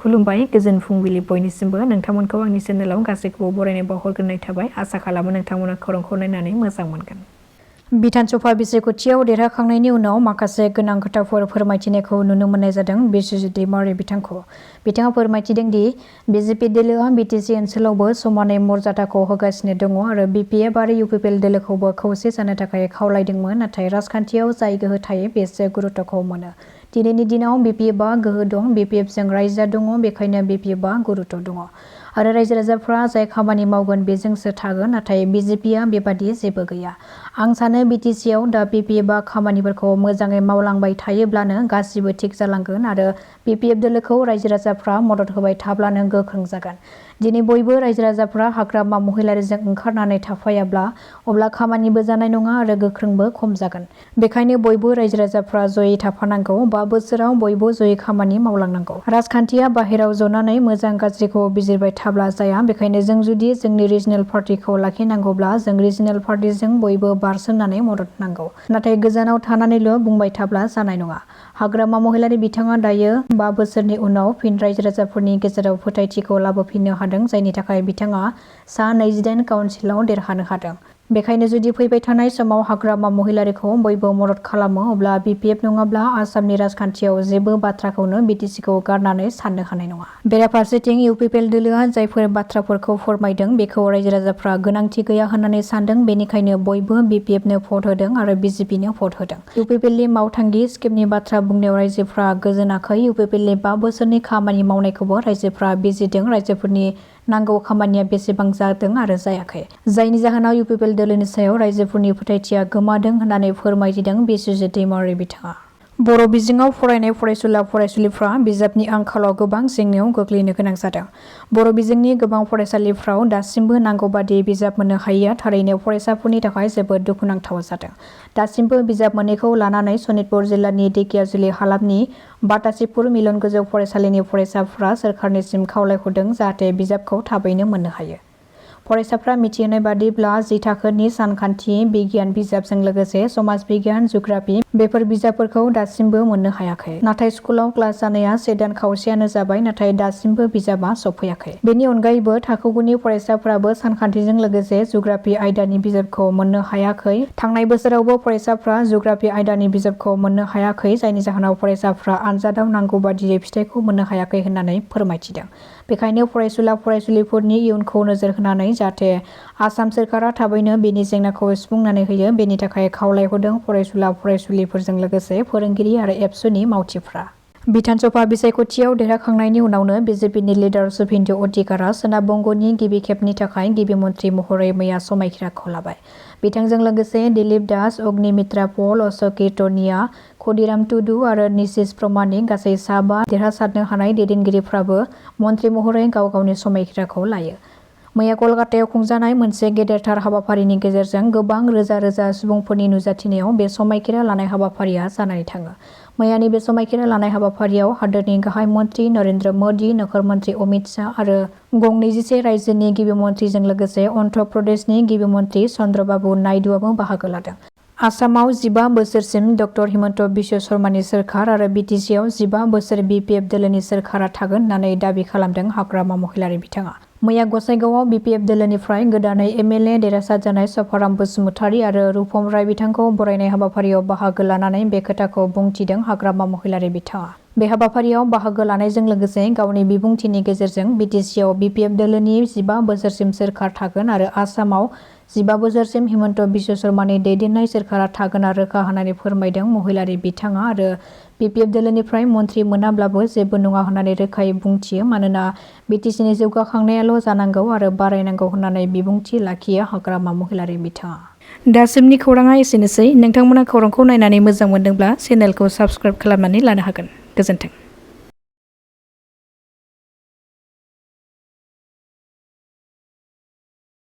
खुलुमबाय गोजोन फुंबिलि बयनिसिमबो नोंथांमोनखौ आंनि चेनेलाव गासैखौबो बरायनाय बावहरग्रोनाय थाबाय आसा खालामो नोंथांमोना खौरांखौ नायनानै मोजां मोनगोन। बिधानसभा बिसायख'थियाव देरहाखांनायनि उनाव माखासे गोनां खोथाफोर फोरमायथिनायखौ नुनो मोननाय जादों बिश्वजित दैमारि बिथांखौ। बिथाङा फोरमायथिदों दि बिजेपि दोलोआ बिटिसि ओनसोलावबो समानै मर्यादाखौ होगासिनो दङ आरो बिपिएफ आरो इउपिपिएल दोलोखौबो खौसे जानो थाखाय खावलायदोंमोन, नाथाय राजखान्थियाव जाय गोहो थायो बेसो गुरुत्वखौ मोनो। दिनैनि दिनाव बिपिएफआ गोहो दं, बिपिएफजों रायजोआ दङ, बेखायनो बिपिएफआ गुरुत्व दङ आरो रायजो राजाफ्रा जाय खामानि मावगोन बेजोंसो थागोन, नाथाय बिजेपिआ बेबादि जेबो गैया। आं सानो बिटिसिआव दा बिपिएफआ खामानिफोरखौ मोजाङै मावलांबाय थायोब्लानो गासिबो थिग जालांगोन आरो बिपिएफ दोलोखौ रायजो राजाफ्रा मदद होबाय थाब्लानो गोख्रों जागोन। दिनै बयबो रायजो राजाफ्रा हाग्रामा महिलारिजों ओंखारनानै थाफायाब्ला अब्ला खामानिबो जानाय नङा आरो गोख्रोंबो खम जागोन। बेखायनो बयबो रायजो राजाफ्रा जयै थाफानांगौ, 5 बोसोराव बयबो जयै खामानि मावलांनांगौ। राजखान्थिया बाहेराव जनानै मोजां गाज्रिखौ बिजिरबाय थाब्ला जाया, बेखायनो जों जुदि जोंनि रिजनेल पार्टिखौ लाखिनांगौब्ला जों रिजनेल पार्टिजों बयबो बारसोमनानै मदद होनांगौ, नाथाय गोजानाव थानानैल' बुंबाय थाब्ला जानाय नङा। हाग्रामा महिलारि बिथाङा दायो 5 बोसोरनि उनाव फिन रायजो राजाफोरनि गेजेराव फोथायथिखौ लाबोफिननो हादों, जायनि थाखाय बिथाङा सा 28 काउन्सिलाव देरहानो हादों। बेखायनो जुदि फैबाय थानाय समाव हाग्रामा महिलारिखौ बयबो मदद खालामो अब्ला बिपिएफ नङाब्ला आसामनि राजखान्थियाव जेबो बाथ्राखौनो बिटिसिखौ गारनानै साननो हानाय नङा। बेराफारसेथिं इउपिपिएल दोलोआ जायफोर बाथ्राफोरखौ फोरमायदों बेखौ रायजो राजाफ्रा गोनांथि गैया होननानै सानदों, बेनिखायनो बयबो बिपिएफनो भट होदों आरो बिजेपिनो भट होदों। इउपिपिएलनि मावथांखि स्किमनि बाथ्रा बुंनायाव रायजोफ्रा गोजोनाखै। इउपिपिएलनि 5 बोसोरनि खामानि मावनायखौबो रायजोफ्रा बिजिरदों, रायजोफोरनि नांगौ खामानिया बेसेबां जादों आरो जायाखै, जायनि जाहोनाव इउपिपिएल दोलोनि सायाव रायजोफोरनि फोथायथिया गोमादों होननानै फोरमायथिदों बिश्वजित दैमारि बिथाङा। बर' बिजोङाव फरायनाय फरायसुला फरायसुलिफ्रा बिजाबनि आंखालाव गोबां जेंनायाव गोग्लैनो गोनां जादों। बर' बिजोंनि गोबां फरायसालिफ्राव दासिमबो नांगौबादि बिजाब मोननो हायैया थारैनो फरायसाफोरनि थाखाय जोबोद दुखुनांथाव जादों। दासिमबो बिजाब मोनैखौ लानानै सनितपुर जिल्लानि ढेकियाजुलि हालामनि बातासिपुर मिलन गोजौ फरायसालिनि फरायसाफ्रा सोरखारनिसिम खावलायहरदों जाहाथे बिजाबखौ थाबैनो मोननो हायो। फरायसाफ्रा मिथिहोनाय बादिब्ला 10 थाखोनि सानखान्थि बिगियान बिजाबजों लोगोसे समाज बिगियान, जुग्राफि बेफोर बिजाबफोरखौ दासिमबो मोननो हायाखै। नाथाय स्कुलाव क्लास जानाया 1 दान खावसेयानो जाबाय, नाथाय दासिमबो बिजाबा सफैयाखै। बेनि अनगायैबो थाखो 9नि फरायसाफ्राबो सानखान्थिजों लोगोसे जुग्राफि आयदानि बिजाबखौ मोननो हायाखै। थांनाय बोसोरावबो फरायसाफ्रा जुग्राफि आयदानि बिजाबखौ मोननो हायाखै, जायनि जाहोनाव फरायसाफ्रा आनजादाव नांगौ बादियै फिथाइखौ मोननो हायाखै होननानै फोरमायथिदों। बेखायनो फरायसुला फरायसुलिफोरनि इयुनखौ नोजोर होनानै जाहाथे आसाम सोरखारा थाबैनो बेनि जेंनाखौ सुफुंनानै होयो, बेनि थाखाय खावलायहरदों फरायसुला फरायसुलिफोरजों लोगोसे फोरोंगिरि आरो एबसुनि मावथिफ्रा। बिधानसभा बिसायख'थियाव देरहाखांनायनि उनावनो बिजेपिनि लिडार शुभेन्दु अधिकारा सोनाब बंग'नि गिबि खेबनि थाखाय गिबि मन्थ्रि महरै मैया समायखिराखौ लाबाय। बिथांजों लोगोसे दिलीप दास, अग्निमित्रा पल, अशोक कीर्तनिया, खुदिराम टुडु आरो निशिश प्रमाणिक गासै सा 5 देरहासारनो हानाय दैदेनगिरिफ्राबो मन्थ्रि महरै गाव गावनि समायखिराखौ लायो। मैया कलकातायाव खुंजानाय मोनसे गेदेरथार हाबाफारिनि गेजेरजों गोबां रोजा रोजा सुबुंफोरनि नुजाथिनायाव बे समायखिरा लानाय हाबाफारिया जानानै थाङो। मैयानि बे समायखिरा लानाय हाबाफारियाव हादोरनि गाहाय मन्थ्रि नरेन्द्र मोदी, नखर मन्थ्रि अमित शाह आरो गं 21 रायजोनि गिबि मन्थ्रिजों लोगोसे अन्ध्र प्रदेशनि गिबि मन्थ्रि चन्द्रबाबु नायडुआबो बाहागो लादों। आसामाव 15 बोसोरसिम ड हिमन्त बिश्व शर्मानि सोरखार आरो बिटिसिआव 15 बोसोर बिपिएफ दोलोनि सोरखारा थागोन होननानै दाबि खालामदों हाग्रामा महिलारि बिथाङा। मैया गसाइगावआव बिपिएफ दोलोनिफ्राय गोदानै एमएलए देरहासार जानाय सफाराम बसुमतारी आरो रुपम राय बिथांखौ बरायनाय हाबाफारियाव बाहागो लानानै बे खोथाखौ बुंथिदों हाग्रामा महिलारि बिथाङा। बे हाबाफारियाव बाहागो लानायजों लोगोसे गावनि बिबुंथिनि गेजेरजों बिटिसिआव बिपिएफ दोलोनि 15 बोसोरसिम सोरखार थागोन आरो आसामाव 15 बोसोरसिम हिमन्त बिश्व शर्मानि दैदेननाय सोरखारा थागोन रोखा होननानै फोरमायदों महिलारि बिथाङा आरो बिपिएफ दोलोनिफ्राय मन्थ्रि मोनाब्लाबो जेबो नङा होननानै रोखायै बुंथियो, मानोना बिटिसिनि जौगाखांनायाल' जानांगौ आरो बारायनांगौ होननानै बिबुंथि लाखियो हाग्रामा महिलारि बिथाङा। दासिमनि खौराङा एसेनोसै। नोंथांमोना खौरांखौ नायनानै मोजां मोनदोंब्ला चेनेलखौ साबस्क्राइब खालामनानै लानो हागोन। गोजोन्थों।